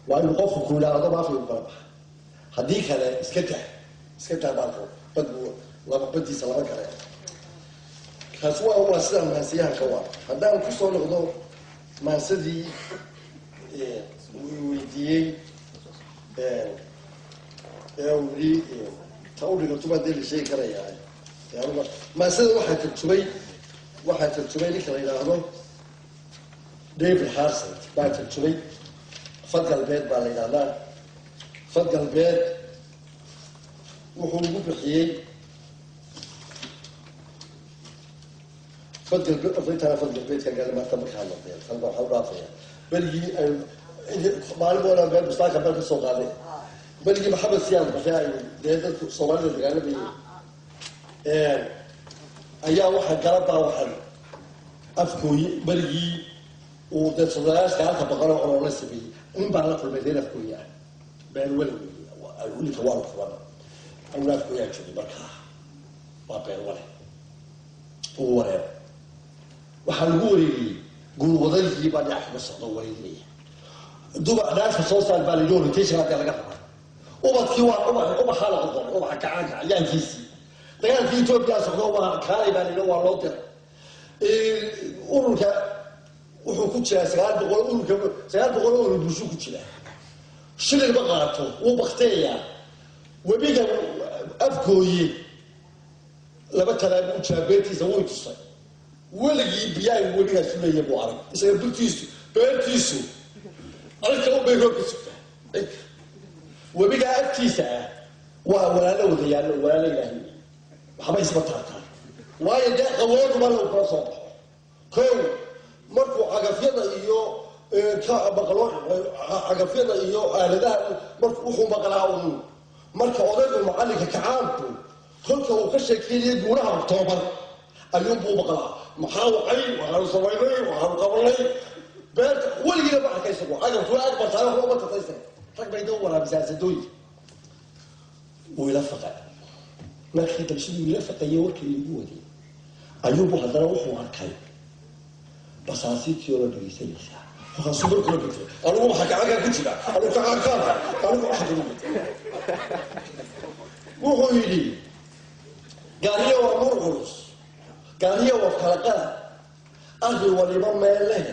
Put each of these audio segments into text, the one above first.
Waa inuu qofku ku yidhaahdo maafaygu kala baxa. Haddii kale iska dah, iska dah baalko bad laba badiisa laba kale. Kaas waa sidaan maansiyahanka waa. Haddaan kusoo noqdo maansadii uu weydiiyey ee uu yidhi ta u dhigantumaa dee la sheegi karayaa, maansada waxaa tarjumay ninka la yidhaahdo David Harsent baa tarjumay. Fad Galbeed baa la yidhahdaa. Fad Galbeed wuxuu ugu bixiyey Fad Galbeed. Intaana Fad Galbeedka gaali maanta marka hadla tan baa waxaa u dhaafaya berigii ay maalin walaa meel bustaanka meel ka soo qaaday, berigii Maxamed Siyaad Barre ay dee dadku Soomaalida dagaalamayeen ayaa waxaa galabaa waxaan Afkooye berigii uu dee sodaayaashka halka boqoloo oloo la sameeyey nin baan la kulmay reer Afkooye ah, Beerwale wey ninka waa la kulana. Aniguna Afkooyaa joogay markaa, waa Beerwale uu wareero. Waxaa lagu wareeriyey guurwadadii baa dhinac kaga socda, wareerinaya dubac dhaasha soo saar baa layidhi, orientation hadda laga rabaa. Ubadkii waa ubax, ubaxaa la qorqoray, ubaxa kacaanka ayaankiisii dagaalkii Etoobiya socdo, waa kaalay baa layidhi, waa loo diray ururka. Wuxuu ku jiraa 900 ururka, 900 urur bulshuu ku jiraa. Shilin ma qaato, wuu bakteeyaa. Webiga Afkooye laba talaabo u jiraa beertiisa, way tusay. Weligii biyaha webigaas leeya buu arag isaga burtiisu beertiisu cirka un bay roobka sugtaa. Cirka webigaa agtiisa ah waa walaalo wada yaallo, walaalo Ilaahay, waxba isma taartaan, waayo dee qawooduma lagu kala soo baxo. Kow markuu cagafyada iyo ka maqlo, cagafyada iyo aaladaha mark wuxuu maqlaa un marka odaygu macalinka kacaanku kolka uu ka sheekeynayay guulaha Oktoobar ayuunbuu maqlaa. Maxaa wacay? Waxaanu samaynay, waxaanu qabanay beerta. Weligiina ma arkay isagu cagaftu ag bartaa, waxba uma tartaysa. Rag bay doo waraabisaa asadooyinka. Wuu ila faqay markii dambe, siduu ila faqayay warkii igu waday ayuunbu haddana wuxuu arkay basaasiintii oo la dhegaysanaysaa. Markaasuu markula gutay, anigu waxaa gacankaa ku jira, anigu gacankaana, anigu waxa kagu gutay. Wuxuu yidhi: gaariyo waa mur culus, gaariyo waa kala qalab, arri waliba meel leh,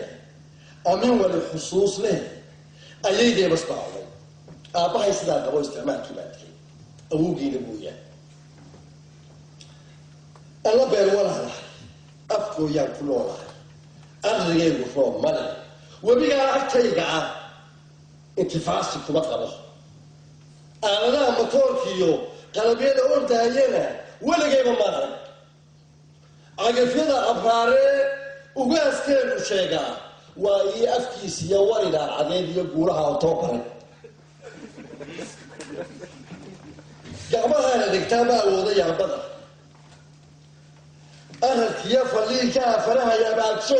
amin wali xusuus leh, ayaydee basbaacday, aabbahay sidaa qabo, isticmaalkii baa dilay awowgiina mooyaan. Alla beel walaalahay, Afkooyaan ku noolahay, arrigaygu roob male, webigaa agtayga ah intifaacsi kuma qabo, aaladaha matoorkiiyo qalabyada ordahayana weligayba ma arag, cagafyada abraaree ugaaskeenu sheegaa waa iyo afkiis iyo waridaa cadeed iyo guulaha Oktoobaray. Gacmahaana dhigtaa ma awooda yaabada, aradkiyo faliinkaa faraha yabaadsho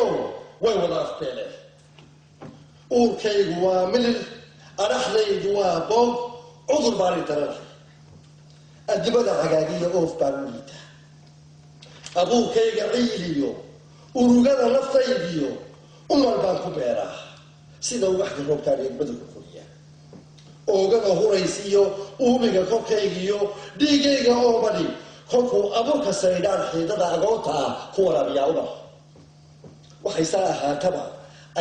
way wada afbeeleen. Uurkaygu waa milil, adhaxdaydu waa boog, cudur baan i daranahay, adibada cagaagiyo oof baan u liitaa, abuurkayga ciiliyo urugada naftaydiyo umal baan ku beeraa, sida ugaxka roobkaan eegmada ku koriya, oogada huraysiyo uumiga korkaygiyo dhiigayga oomani kolkuu abuurka saydhaan xiidada agoonta ah ku waraabiyaa ubar. Waxay saa ahaataba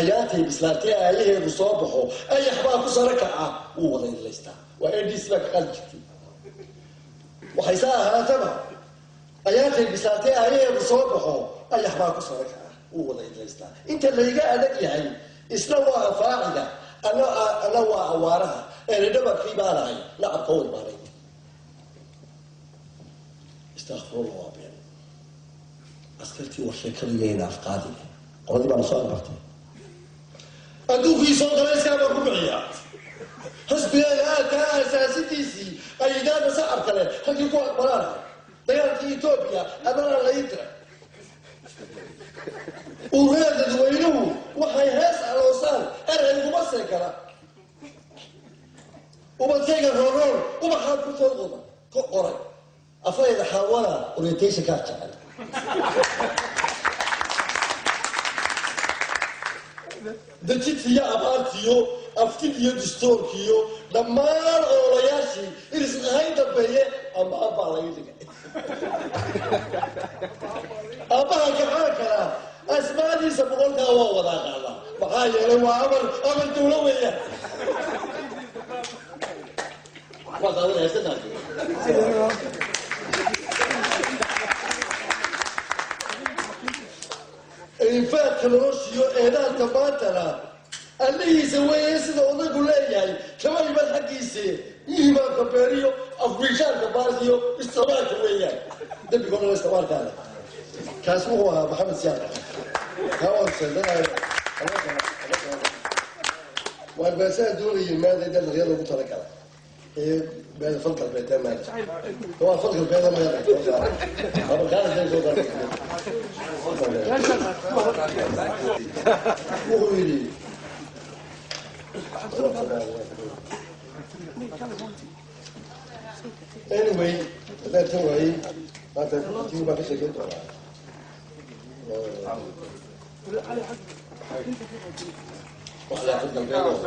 ayaantay bislaatee aayaheedu soo baxo, ayax baa ku sara kaca, wuu wada idlaystaa. Waa adc baa ka qaadi jirtay. Waxay saa ahaataba ayaantay bislaatee aayaheedu soo baxo, ayax baa ku sara kaca, wuu wada idlaystaa. Inta layga adag yahay isna waa afaaciga, ana waa awaaraha eredhabarkii baan ahay nacabka u imaanay. Istakfirullah, waa been. Askartii war sheekadayayna afqaadi, qoladii baana soo agbartay. Adduunkii soo galayskaa baan ku bixiyaa xisbigeeda aadkaa asaasidiisii ayidaada sacab kale halkii ku aqbalaanahay dagaalkii Etoobiya adana la ii diray. Ururada dadweynuhu waxay hees aloosaan erayguma seekala. Ubadkayga rooroon ubaxaan ku soo qoda ku qoray afayda xawana orientationkaa jecel. Dejintiiyo abaartiyo Aftid iyo distoorkiiyo dhammaan ololayaashii irisqahayn dambeeye amaan baa laga dhigay. Aabbaha kacaan karaa asmaadiisa 100-kaa waa wadaa qaadaa, maxaa yeelay waa amar dawlo weeyaan. Waa daawanaya iska. Infaadka noloshiyo eedaanka maantana allihiisa weeye, sida odaygu leeyahay kama iman xaggiise. Iimaanka beeriyo afbiishaanka baarsiyo isticmaalka weeyaan, dembiga o dhan isticmaalkaale. Kaas wuxuu ahaa Maxamed Siyaad. Kaa waan sheeganayo waan beesaan doonayay maada dhalinyarada ugu talagala ee meeda fal galbeed maada waa fal galbeed maada abarkaana soo. Wuxuu yidhi anyway, haddaan tan waayey maanta tii baan ka sheekeyn doonaa. Wax la fal galbeed oo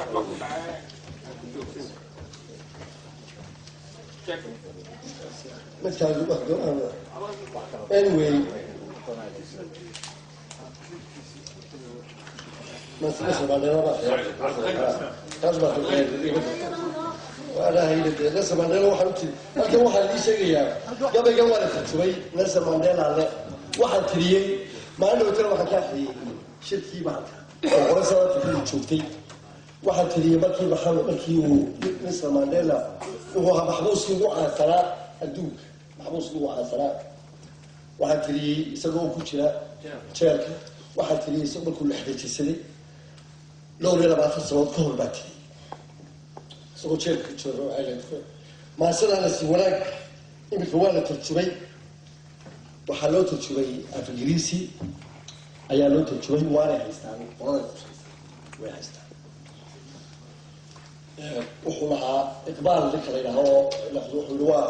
midkaas wax. Anyway, taas baa Nelson Mandela waxaan u tiri halkan waxaan ii sheegayaa gabaygan waa la tarjumay. Nelson Mandela le waxaan tiriyey maalin dhowtana, waxaan ka akhriyey shirkii bahalka oo qole South Africa joogtay. Waxaan tiriyey markii maxamed markii uu Nelson Mandela wuxuu ahaa maxbuuskii ugu caansanaa adduunka, maxbuuskii ugu caansanaa. Waxaan tiriyey isagoo ku jira jeelka, waxaan tiriyey isagoo markuu lexdajisaday 22 sanood ka hor baa tiriyey isagoo jeelka ku jira. Waxay maasadaana si wanaag iminka waa la tarjumay, waxaa loo tarjumay af Ingiriisi ayaa loo tarjumay, waanay haystaan qolada khusaysa, way haystaan. Wuxuu lahaa Iqbaal ninka la yidhaaho oo wuxuu yihi waa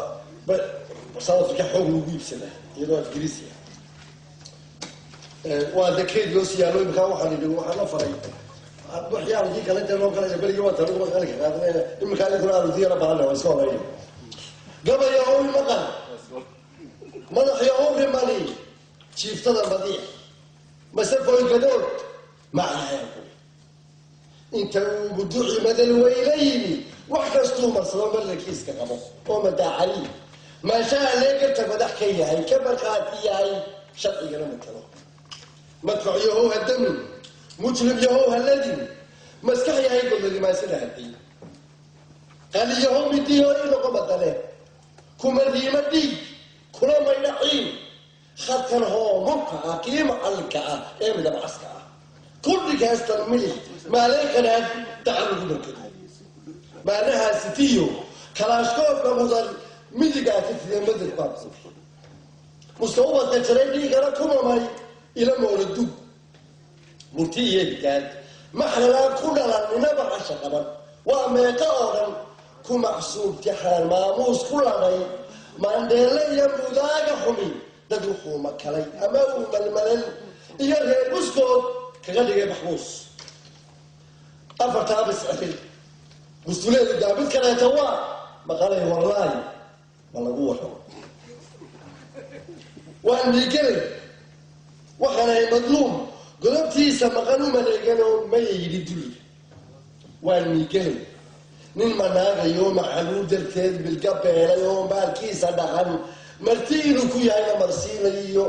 South Africa xoog lagu iibsadaa iyadoo af Ingiriisi ah, waa dekeed loo siyaalo. Imika waxaan idhi waxaan la faray waxyaalkii kale inta loo galaya berigii waa tanigu qalinka qaadanaya, imika idinkuna aanu baahana waa iska horeeya. Gabaya ow maqal madaxyo ow rimani jiiftada madiix mase foygadood macaagu inta uu muduci madalweyla yimi, wax kastuu marsado malankiiska qabo oo madaacali maashaha leegarta madax ka yahay, ka markhaati yahay, sharcigana matalo. Madfac yahow hadamin, mujrim yahow haladin, maskax yahay godladi maasada haday, qali yahow midiyo inoqo madale, kuma riima dhiig kula maydha ciin khadkan hoomurka ah, kii macallinka ah ee midab caska ah, kulligaastan milix maaleyqanaad dacan lagu barkado maalahaasitiyo kalaashkoofka mudan midigaa ka tidee madad baa muska ubadka jaray dhiigana ku mamay ila moora dug murti iyo higaad maxlalaan ku dhalan ninaba casha qaban waa meeqa oo dhan ku macsuubtixaan maamuus ku ladhay. Maandheele iyo mudaaga xumi dad wuxuu makalay ama uu malmalal iyo reer muskood kaga dhigay maxbuus afartaa biscir mustuleedu daa mid kaleeta waa maqalay. Wallaahi ma lagu warramo, waan miigelay, waxaanahay madluum godobtiisa maqan u maleeganoo maya yidhi dulliga. Waan miigelay nin manaagayo macaluul darteed bilga beelay oo maalkiisa dhaqan marti inuu ku yahayna marsiinayo,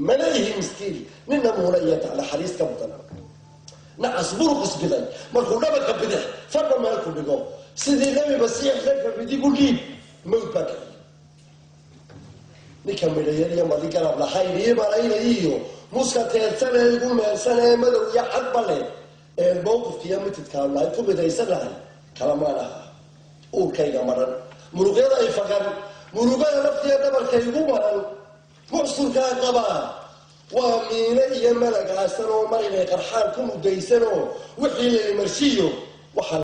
mana ihi miskiin nina muuna iyo naxariis ka mudan. Nacas buruq isbiday markuu dhabarka bidix fadha meel ku dhigo, sidii Nebi Masiix reerka midig u dhiib mawd baa kiciy. Ninka midhayar iyo madi garab lahayn ii malaynay iyo muska teedsanee igu meelsanee madow iyo cadba leh ee mawqifka iyo mitidkaan nahay ku midaysanahay kalamaan aha. Uurkayga maran, muruqyada ay faqan, murugada laftiya dhabarka igu maran, mucsurkaa qabaa waa miine iyo malagaasan oo marinay qarxaan ku mudaysanoo wixii la imarshiiyo waxaa.